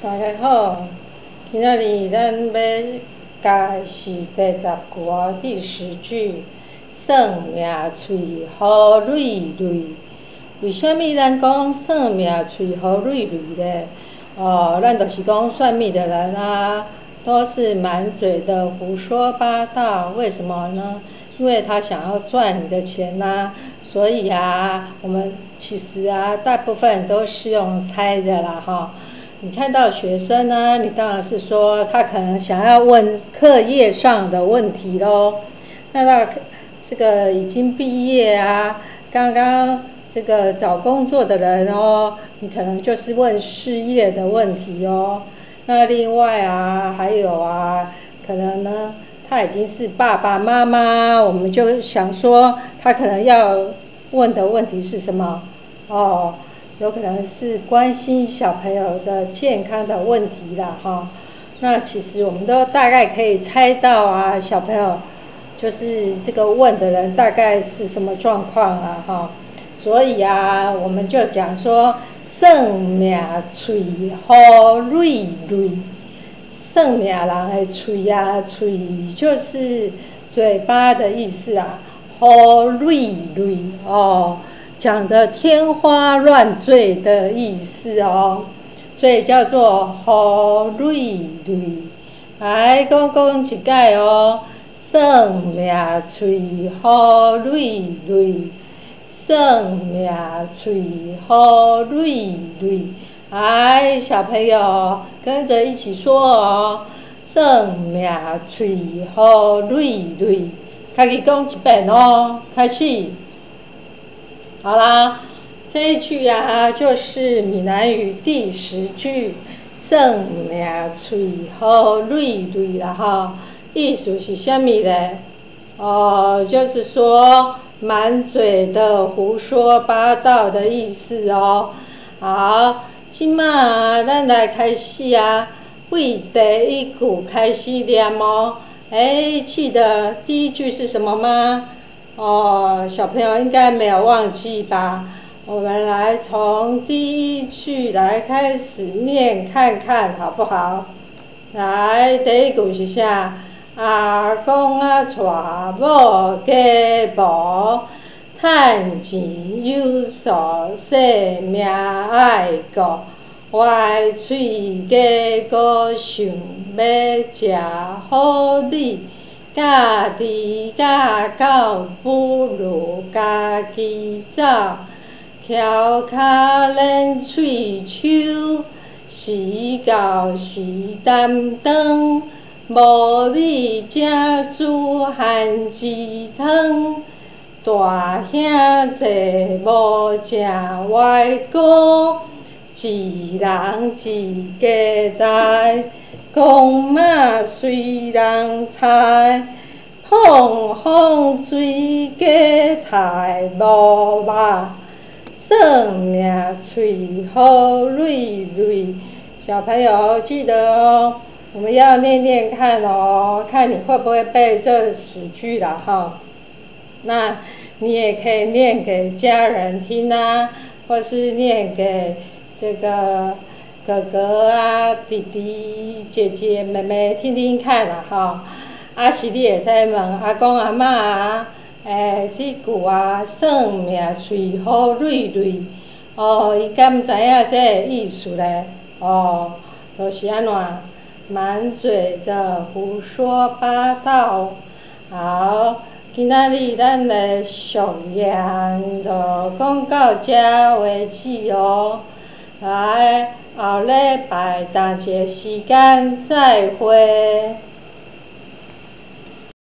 大家好，今仔日咱欲教的是第十句哦，第十句，算命喙予累累。為啥物咱講算命喙予累累咧？哦，咱就是講算命的人啊，都是滿嘴的胡說八道。為什麼呢？因為他想要賺你的錢吶，所以啊，我們其實啊，大部分都是用猜的啦，哈。你看到學生呢，你當然是說他可能想要問課業上的問題咯。那他這個已經畢業啊，剛剛這個找工作的人哦，你可能就是問事業的問題哦。那另外啊，還有啊，可能呢，他已經是爸爸媽媽，我們就想說他可能要問的問題是什麼？哦，有可能是關心小朋友的健康的問題啦，哈。那其實我們都大概可以猜到啊，小朋友就是這個問的人大概是什麼狀況啊，哈。所以啊，我們就講說，算命喙予累累，算命人的喙啊，喙就是嘴巴的意思啊，予累累哦，講的天花亂墜的意思哦，所以叫做予累累。來，講講一擺哦，算命喙予累累，算命喙予累累。來，小朋友跟着一起說哦，算命喙予累累，家己講一遍哦，開始。好啦，這一句啊，就是閩南語第十句，算命喙予累累啦哈，意思是啥物咧？哦，就是說滿嘴的胡說八道的意思哦。好，這馬咱來開始啊，對第一句開始念哦。欸，記得第一句是什麼嗎？哦，小朋友應該沒有忘記吧？我們來從第一句來開始念看看，好不好？來，第一句是啥？阿公仔娶某嫁無，趁錢有數，性命愛顧，歪喙假膏想欲食好米。咬豬咬狗不如家己走，翹跤連喙鬚，時到時擔當，無米才煮番薯湯。大兄濟無正歪膏，一人一家代。公媽隨人猜，膨風水雞刣無肉，算命喙予累累。小朋友記得哦，我們要念念看哦，看你會不會背這十句啦哈。那你也可以念給家人聽啊，或是念給這個哥哥啊、弟弟、姐姐、妹妹聽聽看啦吼。啊是你會使問阿公阿嬤啊，欸，這句啊，算命喙予累累，哦，伊敢知影這个意思咧？哦，就是按怎，滿嘴的胡說八道。好，今仔日咱的俗諺就講到這為止哦。來，後禮拜仝一个時間再會。